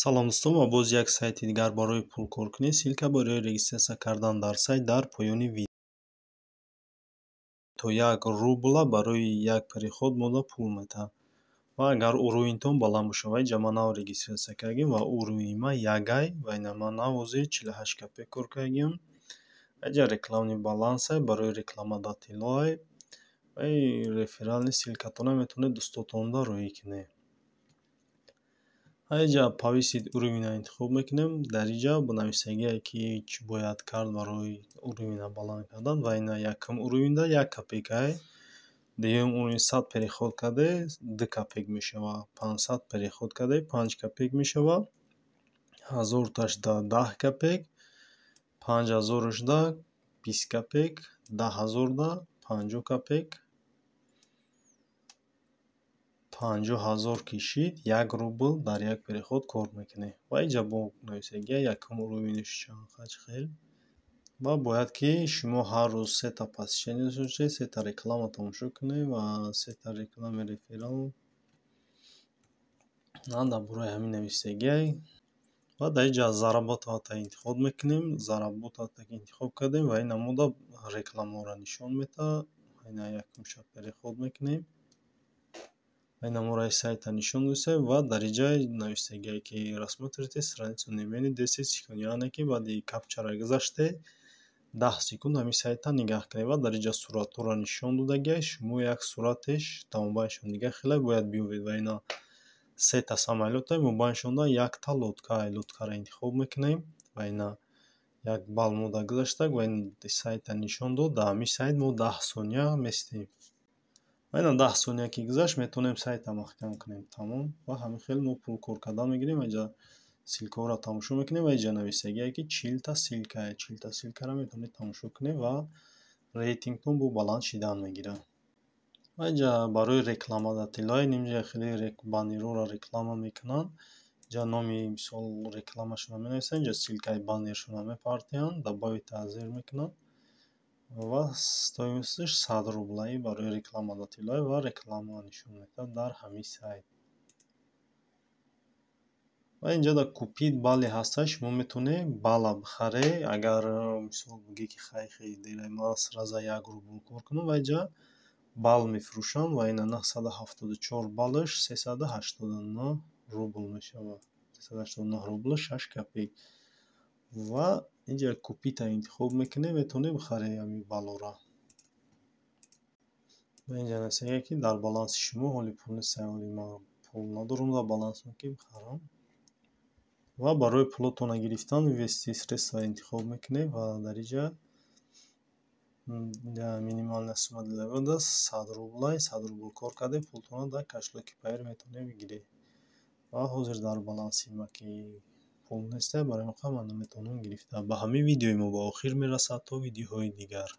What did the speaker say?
Салом, дӯстон, ва боз як сайти дигар барои пулкоркунӣ. Ссылка барои регистрация кардан дар сайт дар поёни видео. То 1 рубла барои як переход мода пул метаҳад. Ва агар уровень тон баланд бошад, ва инҷа ман нав регистрация кардагим ва уровень и ман ягай, ва ина ман нав ҳозир 48 копеек кор кардагим. Инҷа рекламный баланс ай, барои рекламодатель ҳоай, ва реферальный ссылка тонро метавонед дӯстотонда роҳӣ кунед. Инҷа «Повысить уровень» ро интихоб мекунем. Дар инҷа нависагие, ки чӣ бояд кард барои уровень ро баланд кардан. Ва ина якум уровень да 1 копейка й, дуюм уровень 100 переход карде, 2 копеек мешавад, 500 переход карде, 5 копеек мешавад, 1000-ташда 10 копеек, 5000-шда 20 копеек, 10 000-да 50 копеек, 50 000 кишид, 1 рубл дар як переход кор мекунед. Ва инҷа бо нависагия якум уровень ш чанд хел. Ва бояд, ки шумо ҳар рӯз сета посещение дошта бошед, сета реклама тамошо кунед ва сета рекламаи реферал. Дар бораи ҳамин нависагиай. Ва дар инҷа «Зарабатывать» интихоб мекунем. «Зарабатывать» ки интихоб кардем, ва ин намода рекламаҳоро нишон медиҳад. Ина якумша переход мекунем. Ва ин намораи сайта нишон додистем, ва дар инҷа нависагие, ки «Рассмотрите страницу не менее 10 секунд», яъне ки баъди капча ро гузаште, 10 секунд ҳамин сайта нигаҳ кунед. Ва дар инҷа суратҳоро нишон додагиай. Шумо як суратеш тамомбайншон дигар хеле бояд биёбед. Ва ина сета самолёт ае, мобайншонда якта лодка. Лодка ро интихоб мекунем, ва ина 1 балл мода гузаштак, ва ин сайта нишон дод. Дар ҳамин сайт мо 10 сония местем. Ва ина 10 сония ки гузашт, метавонем сайта маҳкам кунем, тамом. Ва ҳамин хел мо пул кор кардан мегирем. Инҷа ссылка ҳоро тамошо мекунем, ва инҷа нависагие, ки 40-та ссылка, 40-та ссылка ро метавонед тамошо кунед, ва рейтинг тон бо баланд шидан мегирад. Ва инҷа барои рекламодатель ҳои инҷа хеле баннерҳоро реклама мекунанд. Инҷа номи, мисол, рекламашонро менависанд, инҷа ссылка и баннершонро мепартоянд, «Добавить» зер мекунанд, ва стоимость аш 100 рублаи барои рекламодатель ҳой, ва реклама нишон медиҳад дар ҳамин сайт. Ва инҷа дар «Купить баллы» ҳаста, шумо метавонед балла бихаред. Агар, мисол, бигӯед, ки хай, хеле дера, ман сразу 1 рубл кор кунам, ва инҷа балл мефурӯшанд, ва ина 974 баллаш 389 рубл мешавад, 389 рублу 6 копеек. Ва инҷа «Купить» а интихоб мекунед, метавонед бихаред ҳамин баллҳоро. Ва инҷа нависагие, ки дар баланси шумо ҳоли пул нест. Ҳоли ман пул надорам дар балансам, ки бихарам. Ва барои пулотонро гирифтан «Вывести средства» интихоб мекунед, ва дар инҷа минимальная сумма для вывода 100 рублай. 100 рубл кор кардед, пултонро дар кошелёк и Payeer метавонед бигиред. Ва ҳозир дар баланси ма ки пул неста, барои ҳамин ман наметавонам гирифта. Ба ҳамин видеои мо ба охир мерасад. То видеоҳои дигар.